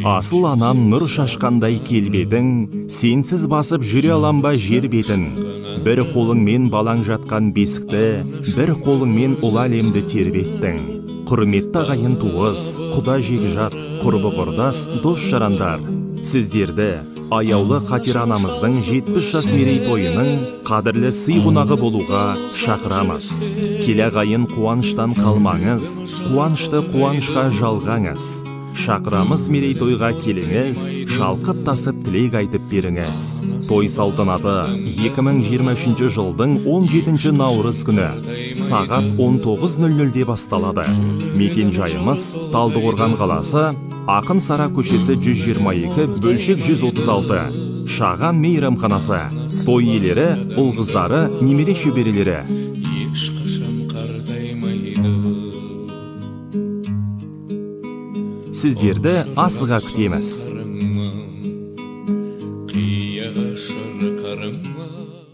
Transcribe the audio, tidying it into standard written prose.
Асыл анам нұр шашқандай келбетің, сенсіз басып жүре алам ба жер бетін? Бір қолыңмен балаң жатқан бесікті, бір қолыңмен ұлы әлемді тербеттің. Құрметті ағайын туыс, құда жекжат, құрбы құрдас, дос жарандар, сіздерді аяулы Қатира анамыздың 70 жас мерейтойының қадірлі сый қонағы болуға шақырамыз. Келе ағайын, қуаныштан қалмаңыз, қуанышты қуанышқа жалғаңыз. Шақырамыз мерейтойға келіңіз, шалқып тасып тілек айтып беріңіз. Той салтанаты 2023 жылдың 17 наурыз күні сағат 19:00-де басталады. Мекен жайымыз Талдықорған қаласы, Ақын Сара көшесі 122, бөлшек 136, Шаған мейрамханасы. Той иелері, ұл-қыздары, немере шөберелері. Ешқашан қартаймайды. Сіздерді асыға күтеміз. Қияға шырқарыңмын.